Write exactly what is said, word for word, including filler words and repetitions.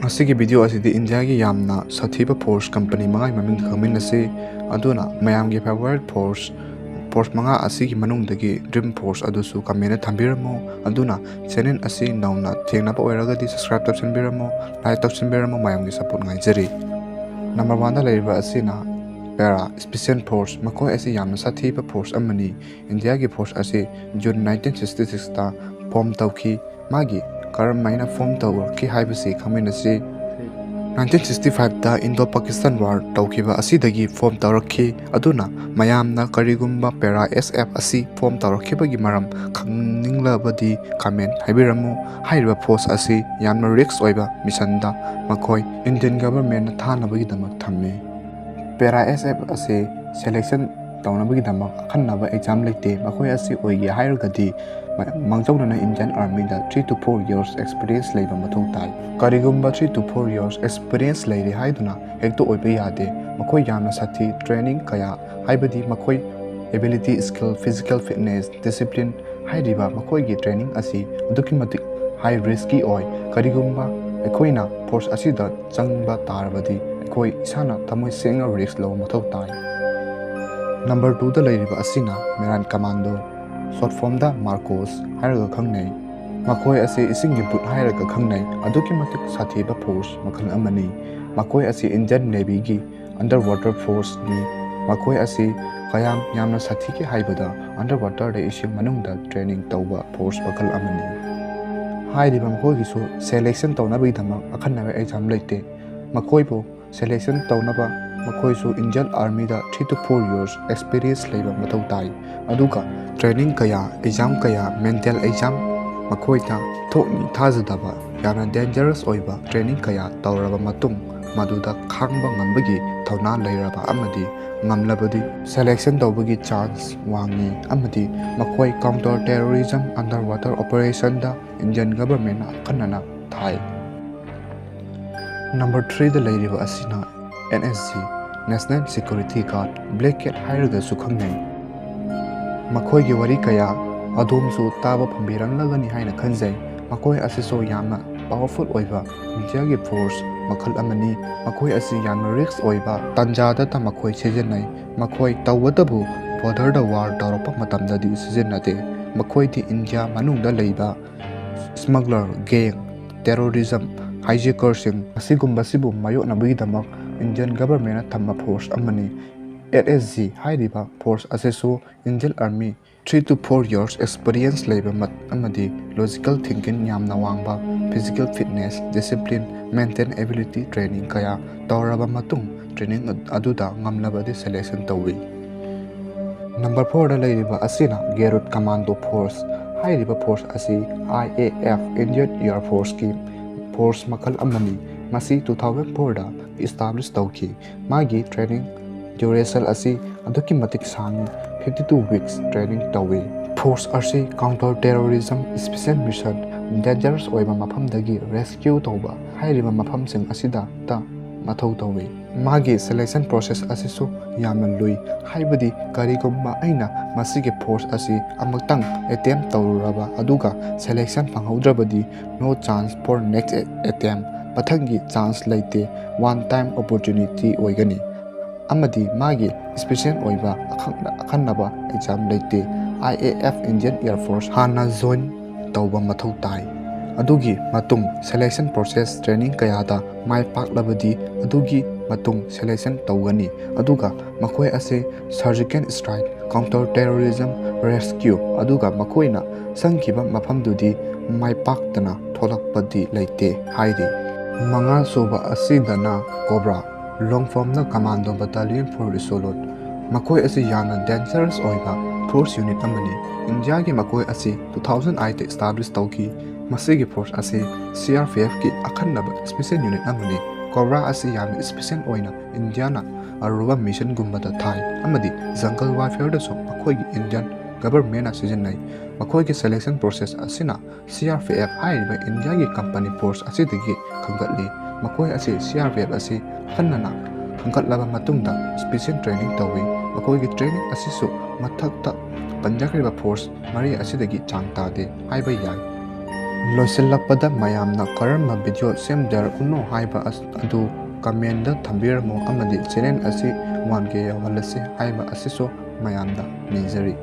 ꯉꯁꯤꯒꯤ ꯚꯤꯗꯤꯑꯣ ꯑꯁꯤꯗꯤ ꯏꯟꯗꯤꯌꯥꯒꯤ ꯌꯥꯝꯅ ꯁꯥꯊꯤꯕ ꯐꯣꯔꯁ ꯀꯝꯄꯅꯤ ꯃꯉꯥꯒꯤ ꯃꯃꯤꯡꯗ ꯈꯪꯃꯤꯟꯅꯁꯤ꯫ ꯑꯗꯨꯅ ꯃꯌꯥꯝꯒꯤ ꯐꯦꯚꯣꯔꯥꯏꯠ ꯐꯣꯔꯁ, ꯐꯣꯔꯁ ꯃꯉꯥ ꯑꯁꯤꯒꯤ ꯃꯅꯨꯡꯗꯒꯤ ꯗ꯭ꯔꯤꯝ ꯐꯣꯔꯁ ꯑꯗꯨꯁꯨ ꯀꯃꯦꯟꯗ ꯊꯝꯕꯤꯔꯝꯃꯨ꯫ ꯑꯗꯨꯅ ꯆꯦꯅꯦꯜ ꯑꯁꯤ ꯅꯧꯅ ꯊꯦꯡꯅꯕ ꯑꯣꯏꯔꯒꯗꯤ ꯁꯕꯁꯀ꯭ꯔꯥꯏꯕ ꯇꯧꯁꯤꯟꯕꯤꯔꯝꯃꯨ, ꯂꯥꯏꯛ ꯇꯧꯁꯤꯟꯕꯤꯔꯝꯃꯨ, ꯃꯌꯥꯝꯒꯤ ꯁꯄꯣꯔꯠ ꯉꯥꯏꯖꯔꯤ꯫ ꯅꯝꯕꯔ ꯋꯥꯟꯗ ꯂꯩꯔꯤꯕ ꯑꯁꯤꯅ ꯄꯦꯔꯥ ꯁ꯭ꯄꯦꯁꯤꯌꯦꯜ ꯐꯣꯔꯁ꯫ ꯃꯈꯣꯏ ꯑꯁꯤ ꯌꯥꯝꯅ ꯁꯥꯊꯤꯕ ꯐꯣꯔꯁ ꯑꯃꯅꯤ꯫ ꯏꯟꯗꯤꯌꯥꯒꯤ ꯐꯣꯔꯁ ꯑꯁꯤ ꯖꯨꯟ ꯅꯥꯏꯟꯇꯤꯟ ꯁꯤꯛꯁꯇꯤ ꯁꯤꯛꯁꯇ ꯐꯣꯔꯝ ꯇꯧꯈꯤ꯫ ꯃꯥꯒꯤ ꯀꯔꯝꯍꯥꯏꯅ ꯐꯣꯔꯝ ꯇꯧꯔꯛꯈꯤ ꯍꯥꯏꯕꯁꯤ ꯈꯪꯃꯤꯟꯅꯁꯤ꯫ ꯅꯥꯏꯟꯇꯤꯟ ꯁꯤꯛꯁꯇꯤ ꯐꯥꯏꯚꯇ ꯏꯟꯗꯣ ꯄꯥꯀꯤꯁꯇꯥꯟ ꯋꯥꯔ ꯇꯧꯈꯤꯕ ꯑꯁꯤꯗꯒꯤ ꯐꯣꯔꯝ ꯇꯧꯔꯛꯈꯤ꯫ ꯑꯗꯨꯅ ꯃꯌꯥꯝꯅ ꯀꯔꯤꯒꯨꯝꯕ ꯄꯦꯔꯥ ꯑꯦꯁ ꯑꯦꯐ ꯑꯁꯤ ꯐꯣꯔꯝ ꯇꯧꯔꯛꯈꯤꯕꯒꯤ ꯃꯔꯝ ꯈꯪꯅꯤꯡꯂꯕꯗꯤ ꯀꯃꯦꯟ ꯍꯥꯏꯕꯤꯔꯝꯃꯨ꯫ ꯍꯥꯏꯔꯤꯕ ꯐꯣꯔꯁ ꯑꯁꯤ ꯌꯥꯝꯅ ꯔꯤꯁꯛ ꯑꯣꯏꯕ ꯃꯤꯁꯟꯗ ꯃꯈꯣꯏ ꯏꯟꯗꯤꯌꯟ ꯒꯚꯔꯟꯃꯦꯟꯠꯅ ꯊꯥꯅꯕꯒꯤꯗꯃꯛ ꯊꯝꯃꯤ꯫ ꯄꯦꯔꯥ ꯑꯦꯁ ꯑꯦꯐ ꯑꯁꯤ ꯁꯦꯂꯦꯛꯁꯟ ꯇꯧꯅꯕꯒꯤꯗꯃꯛ ꯑꯈꯟꯅꯕ ꯑꯦꯛꯖꯥꯝ ꯂꯩꯇꯦ꯫ ꯃꯈꯣꯏ ꯑꯁꯤ ꯑꯣꯏꯒꯦ ꯍꯥꯏꯔꯒꯗꯤ ꯃ-, ꯃꯥꯡꯖꯧꯅꯅ ꯏꯟꯗꯤꯌꯟ ꯑꯥꯔꯃꯤꯗ three to four years experience ꯂꯩꯕ ꯃꯊꯧ ꯇꯥꯏ꯫ ꯀꯔꯤꯒꯨꯝꯕ three to four years experience ꯂꯩꯔꯦ ꯍꯥꯏꯗꯨꯅ ꯍꯦꯛꯇ ꯑꯣꯏꯕ ꯌꯥꯗꯦ꯫ ꯃꯈꯣꯏ ꯌꯥꯝꯅ ꯁꯥꯊꯤ꯫ ꯇ꯭ꯔꯦꯅꯤꯡ ꯀꯌꯥ, ꯍꯥꯏꯕꯗꯤ ꯃꯈꯣꯏ ability, skill, physical fitness, discipline ꯍꯥꯏꯔꯤꯕ ꯃꯈꯣꯏꯒꯤ ꯇ꯭ꯔꯦꯅꯤꯡ ꯑꯁꯤ ꯑꯗꯨꯛꯀꯤ ꯃꯇꯤꯛ ꯍꯥꯏ ꯔꯤꯁꯀꯤ ꯑꯣꯏ꯫ ꯀꯔꯤꯒꯨꯝꯕ ꯑꯩꯈꯣꯏꯅ ꯐꯣꯔꯁ ꯑꯁꯤꯗ ꯆꯪꯕ ꯇꯥꯔꯕꯗꯤ ꯑꯩꯈꯣꯏ ꯏꯁꯥꯅ ꯊꯃꯣꯏ ꯁꯦꯡꯅ ꯔꯤꯁꯛ ꯂꯧꯕ ꯃꯊꯧ ꯇꯥꯏ꯫ ꯅꯝꯕꯔ ꯇꯨꯗ ꯂꯩꯔꯤꯕ ꯑꯁꯤꯅ ꯃꯦꯔꯥꯏꯟ ꯀꯃꯥꯟꯗꯣ, ꯁꯣꯔꯠ ꯐꯣꯔꯝꯗ ꯃꯥꯔꯀꯣꯁ ꯍꯥꯏꯔꯒ ꯈꯪꯅꯩ꯫ ꯃꯈꯣꯏ ꯑꯁꯤ ꯏꯁꯤꯡꯒꯤ ꯚꯨꯠ ꯍꯥꯏꯔꯒ ꯈꯪꯅꯩ꯫ ꯑꯗꯨꯛꯀꯤ ꯃꯇꯤꯛ ꯁꯥꯊꯤꯕ ꯐꯣꯔꯁ ꯃꯈꯜ ꯑꯃꯅꯤ꯫ ꯃꯈꯣꯏ ꯑꯁꯤ ꯏꯟꯗꯤꯌꯟ ꯅꯦꯚꯤꯒꯤ ꯑꯟꯗꯔ ꯋꯥꯇꯔ ꯐꯣꯔꯁꯅꯤ꯫ ꯃꯈꯣꯏ ꯑꯁꯤ ꯀꯌꯥꯝ ꯌꯥꯝꯅ ꯁꯥꯊꯤꯒꯦ ꯍꯥꯏꯕꯗ ꯑꯟꯗꯔ ꯋꯥꯇꯔꯗ ꯏꯁꯤꯡ ꯃꯅꯨꯡꯗ ꯇ꯭ꯔꯦꯅꯤꯡ ꯇꯧꯕ ꯐꯣꯔꯁ ꯃꯈꯜ ꯑꯃꯅꯤ꯫ ꯍꯥꯏꯔꯤꯕ ꯃꯈꯣꯏꯒꯤꯁꯨ ꯁꯦꯂꯦꯛꯁꯟ ꯇꯧꯅꯕꯒꯤꯗꯃꯛ ꯑꯈꯟꯅꯕ ꯑꯦꯛꯖꯥꯝ ꯂꯩꯇꯦ꯫ ꯃꯈꯣꯏꯕꯨ ꯁꯦꯂꯦꯛꯁꯟ ꯇꯧꯅꯕ ꯃꯈꯣꯏꯁꯨ ꯏꯟꯗꯤꯌꯟ ꯑꯥꯔꯃꯤꯗ three to four years experience ꯂꯩꯕ ꯃꯊꯧ ꯇꯥꯏ꯫ ꯑꯗꯨꯒ ꯇ꯭ꯔꯦꯅꯤꯡ ꯀꯌꯥ, ꯑꯦꯛꯖꯥꯝ ꯀꯌꯥ, ꯃꯦꯟꯇꯦꯜ ꯑꯦꯛꯖꯥꯝ ꯃꯈꯣꯏꯗ ꯊꯣꯛꯅꯤ ꯊꯥꯖꯗꯕ ꯌꯥꯝꯅ ꯗꯦꯟꯖꯔꯁ ꯑꯣꯏꯕ ꯇ꯭ꯔꯦꯅꯤꯡ ꯀꯌꯥ ꯇꯧꯔꯕ ꯃꯇꯨꯡ ꯃꯗꯨꯗ ꯈꯥꯡꯕ ꯉꯝꯕꯒꯤ ꯊꯧꯅꯥ ꯂꯩꯔꯕ ꯑꯃꯗꯤ ꯉꯝꯂꯕꯗꯤ ꯁꯦꯂꯦꯛꯁꯟ ꯇꯧꯕꯒꯤ ꯆꯥꯟꯁ ꯋꯥꯡꯏ ꯑꯃꯗꯤ ꯃꯈꯣꯏ ꯀꯥꯎꯟꯇꯔ ꯇꯦꯔꯣꯔꯤꯖꯝ ꯑꯟꯗꯔ ꯋꯥꯇꯔ ꯑꯣꯄꯔꯦꯁꯟꯗ ꯏꯟꯗꯤꯌꯟ ꯒꯚꯔꯟꯃꯦꯟꯠꯅ ꯑꯈꯟꯅꯅ ꯊꯥꯏ꯫ ꯅꯝꯕꯔ ꯊ꯭ꯔꯤꯗ ꯂꯩꯔꯤꯕ ꯑꯁꯤꯅ N S G, national security guard, black cat ꯍꯥꯏꯔꯒꯁꯨ ꯈꯪꯅꯩ꯫ ꯃꯈꯣꯏꯒꯤ ꯋꯥꯔꯤ ꯀꯌꯥ ꯑꯗꯣꯝꯁꯨ ꯇꯥꯕ ꯐꯪꯕꯤꯔꯝꯂꯒꯅꯤ ꯍꯥꯏꯅ ꯈꯟꯖꯩ꯫ ꯃꯈꯣꯏ ꯑꯁꯤꯁꯨ ꯌꯥꯝꯅ ꯄꯥꯋꯔꯐꯨꯜ ꯑꯣꯏꯕ ꯏꯟꯗꯤꯌꯥꯒꯤ ꯐꯣꯔꯁ ꯃꯈꯜ ꯑꯃꯅꯤ꯫ ꯃꯈꯣꯏ ꯑꯁꯤ ꯌꯥꯝꯅ ꯔꯤꯁꯛ ꯑꯣꯏꯕ ꯇꯥꯟꯖꯥꯗꯇ ꯃꯈꯣꯏ ꯁꯤꯖꯤꯟꯅꯩ꯫ ꯃꯈꯣꯏ ꯇꯧꯕꯇꯕꯨ ꯕꯣꯔꯗꯔꯗ ꯋꯥꯔ ꯇꯧꯔꯛꯄ ꯃꯇꯝꯗꯗꯤ ꯁꯤꯖꯤꯟꯅꯗꯦ꯫ ꯃꯈꯣꯏꯗꯤ ꯏꯟꯗꯤꯌꯥ ꯃꯅꯨꯡꯗ ꯂꯩꯕ ꯁ꯭ꯃꯒꯂꯔ, ꯒꯦꯡ, ꯇꯦꯔꯣꯔꯤꯖꯝ, ꯍꯥꯏꯖꯦꯀꯔꯁꯤꯡ ꯑꯁꯤꯒꯨꯝꯕꯁꯤꯕꯨ ꯃꯥꯌꯣꯛꯅꯕꯒꯤꯗꯃꯛ ꯏꯟꯗꯤꯌꯟ ꯒꯚꯔꯟꯃꯦꯟꯅ ꯊꯝꯕ ꯐꯣꯔꯁ ꯑꯃꯅꯤ꯫ ꯑꯦꯁ ꯑꯦꯁ ꯖꯤ ꯍꯥꯏꯔꯤꯕ ꯐꯣꯔꯁ ꯑꯁꯤꯁꯨ Indian army three to four years experience ꯂꯩꯕ ꯃꯠ-, ꯑꯃꯗꯤ ꯂꯣꯖꯤꯀꯦꯜ ꯊꯤꯡꯀꯤꯡ ꯌꯥꯝꯅ ꯋꯥꯡꯕ, physical fitness, discipline, maintain ability training ꯀꯌꯥ ꯇꯧꯔꯕ ꯃꯇꯨꯡ ꯇ꯭ꯔꯦꯅꯤꯡ ꯑꯗꯨꯗ ꯉꯝꯂꯕꯗꯤ ꯁꯦꯂꯦꯛꯁꯟ ꯇꯧꯏ꯫ ꯅꯝꯕꯔ ꯐꯣꯔꯗ ꯂꯩꯔꯤꯕ ꯑꯁꯤꯅ ꯒꯦꯔꯨꯠ ꯀꯃꯥꯟꯗꯣ ꯐꯣꯔꯁ꯫ ꯍꯥꯏꯔꯤꯕ ꯐꯣꯔꯁ ꯑꯁꯤ I A F, Indian air ꯐꯣꯔꯁꯀꯤ ꯐꯣꯔꯁ ꯃꯈꯜ ꯑꯃꯅꯤ꯫ ꯃꯁꯤ two thousand fourꯗ ꯏꯁꯇꯥꯕ꯭ꯂꯤꯁ ꯇꯧꯈꯤ꯫ ꯃꯥꯒꯤ ꯇ꯭ꯔꯦꯅꯤꯡ ꯗ꯭ꯌꯨꯔꯦꯁꯟ ꯑꯁꯤ ꯑꯗꯨꯛꯀꯤ ꯃꯇꯤꯛ ꯁꯥꯡꯏ, fifty two weeks training ꯇꯧꯏ꯫ ꯐꯣꯔꯁ ꯑꯁꯤ counter terrorism, special mission, dangerous ꯑꯣꯏꯕ ꯃꯐꯝꯗꯒꯤ ꯔꯦꯁꯀ꯭ꯌꯨ ꯇꯧꯕ ꯍꯥꯏꯔꯤꯕ ꯃꯐꯝꯁꯤꯡ ꯑꯁꯤꯗ ꯇ ꯃꯊꯧ ꯇꯧꯏ꯫ ꯃꯥꯒꯤ ꯁꯦꯂꯦꯛꯁꯟ ꯄ꯭ꯔꯣꯁꯦꯁ ꯑꯁꯤꯁꯨ ꯌꯥꯝꯅ ꯂꯨꯏ, ꯍꯥꯏꯕꯗꯤ ꯀꯔꯤꯒꯨꯝꯕ ꯑꯩꯅ ꯃꯁꯤꯒꯤ ꯐꯣꯔꯁ ꯑꯁꯤ ꯑꯃꯨꯛꯇꯪ ꯑꯦꯇꯦꯝ ꯇꯧꯔꯨꯔꯕ ꯑꯗꯨꯒ ꯁꯦꯂꯦꯛꯁꯟ ꯐꯪꯍꯧꯗ꯭ꯔꯕꯗꯤ no chance for next attempt, ꯃꯊꯪꯒꯤ ꯆꯥꯟꯁ ꯂꯩꯇꯦ, one time opportunity ꯑꯣꯏꯒꯅꯤ꯫ ꯑꯃꯗꯤ ꯃꯥꯒꯤ ꯏꯁꯄꯤꯁꯦꯜ ꯑꯣꯏꯕ ꯑꯈꯛꯅ-, ꯑꯈꯟꯅꯕ ꯑꯦꯛꯖꯥꯝ ꯂꯩꯇꯦ꯫ ꯑꯥꯏ A F, Indian air force, ꯍꯥꯟꯅ ꯖꯣꯏꯟ ꯇꯧꯕ ꯃꯊꯧ ꯇꯥꯏ꯫ ꯑꯗꯨꯒꯤ ꯃꯇꯨꯡ ꯁꯦꯂꯦꯛꯁꯟ ꯄ꯭ꯔꯣꯁꯦꯁ ꯇ꯭ꯔꯦꯅꯤꯡ ꯀꯌꯥꯗ ꯃꯥꯏ ꯄꯥꯛꯂꯕꯗꯤ ꯑꯗꯨꯒꯤ ꯃꯇꯨꯡ ꯁꯦꯂꯦꯛꯁꯟ ꯇꯧꯒꯅꯤ꯫ ꯑꯗꯨꯒ ꯃꯈꯣꯏ ꯑꯁꯤ surgical strike, counter terrorism, rescue, ꯑꯗꯨꯒ ꯃꯈꯣꯏꯅ ꯆꯪꯈꯤꯕ ꯃꯐꯝꯗꯨꯗꯤ ꯃꯥꯏ ꯄꯥꯛꯇꯅ ꯊꯣꯛꯂꯛꯄꯗꯤ ꯂꯩꯇꯦ ꯍꯥꯏꯔꯤ꯫ ꯃꯉꯥ ꯁꯨꯕ ꯑꯁꯤꯗꯅ ꯀꯣꯕ꯭ꯔꯥ, ꯂꯣꯡ ꯐꯣꯝꯅ ꯀꯃꯥꯟꯗꯣ ꯕꯇꯥꯂꯤꯌꯟ ꯐꯣꯔ ꯔꯤꯁꯣꯂꯨꯠ꯫ ꯃꯈꯣꯏ ꯑꯁꯤ ꯌꯥꯝꯅ ꯗꯦꯟꯖꯔꯁ ꯑꯣꯏꯕ ꯐꯣꯔꯁ ꯌꯨꯅꯤꯠ ꯑꯃꯅꯤ꯫ ꯏꯟꯗꯤꯌꯥꯒꯤ ꯃꯈꯣꯏ ꯑꯁꯤ two thousand eightꯇ ꯏꯁꯇꯥꯕ꯭ꯂꯤꯁ ꯇꯧꯈꯤ꯫ ꯃꯁꯤꯒꯤ ꯐꯣꯔꯁ ꯑꯁꯤ ꯁꯤ ꯑꯥꯔ ꯄꯤ ꯑꯦꯐꯀꯤ ꯑꯈꯟꯅꯕ ꯏꯁꯄꯤꯁꯦꯜ ꯌꯨꯅꯤꯠ ꯑꯃꯅꯤ꯫ ꯀꯣꯕ꯭ꯔꯥ ꯑꯁꯤ ꯌꯥꯝꯅ ꯏꯁꯄꯤꯁꯦꯜ ꯑꯣꯏꯅ ꯏꯟꯗꯤꯌꯥꯅ ꯑꯔꯨꯕ ꯃꯤꯁꯟꯒꯨꯝꯕꯗ ꯊꯥꯏ ꯑꯃꯗꯤ ꯖꯪꯒꯜ ꯋꯥꯔꯐꯤꯌꯔꯗꯁꯨ ꯃꯈꯣꯏꯒꯤ ꯏꯟꯗꯤꯌꯟ ꯒꯚꯔꯟꯃꯦꯟꯅ ꯁꯤꯖꯤꯟꯅꯩ꯫ ꯃꯈꯣꯏꯒꯤ ꯁꯦꯂꯦꯛꯁꯟ ꯄ꯭ꯔꯣꯁꯦꯁ ꯑꯁꯤꯅ ꯁꯤ ꯑꯥꯔ ꯄꯤ ꯑꯦꯐ ꯍꯥꯏꯔꯤꯕ ꯏꯟꯗꯤꯌꯥꯒꯤ ꯀꯝꯄꯅꯤ ꯐꯣꯔꯁ ꯑꯁꯤꯗꯒꯤ ꯈꯟꯒꯠꯂꯤ꯫ ꯃꯈꯣꯏ ꯑꯁꯤ ꯁꯤ ꯑꯥꯔ ꯄꯤ ꯑꯦꯐ ꯑꯁꯤ ꯈꯟꯅꯅ ꯈꯟꯒꯠꯂꯕ ꯃꯇꯨꯡꯗ ꯏꯁꯄꯤꯁꯦꯜ ꯇ꯭ꯔꯦꯅꯤꯡ ꯇꯧꯏ꯫ ꯃꯈꯣꯏꯒꯤ ꯇ꯭ꯔꯦꯅꯤꯡ ꯑꯁꯤꯁꯨ ꯃꯊꯛꯇ ꯄꯟꯖꯈ꯭ꯔꯤꯕ ꯐꯣꯔꯁ ꯃꯔꯤ ꯑꯁꯤꯗꯒꯤ ꯆꯥꯡ ꯇꯥꯗꯦ ꯍꯥꯏꯕ ꯌꯥꯏ꯫ ꯂꯣꯏꯁꯤꯜꯂꯛꯄꯗ ꯃꯌꯥꯝꯅ ꯀꯔꯝꯕ video ꯁꯦꯝꯖꯔꯛꯎꯅꯣ ꯍꯥꯏꯕ ꯑꯗꯨ comment ꯊꯝꯕꯤꯔꯝꯃꯨ ꯑꯃꯗꯤ channel ꯑꯁꯤ one K ꯌꯧꯍꯜꯂꯁꯤ ꯍꯥꯏꯕ ꯑꯁꯤꯁꯨ ꯃꯌꯥꯝꯗ ꯅꯤꯖꯔꯤ꯫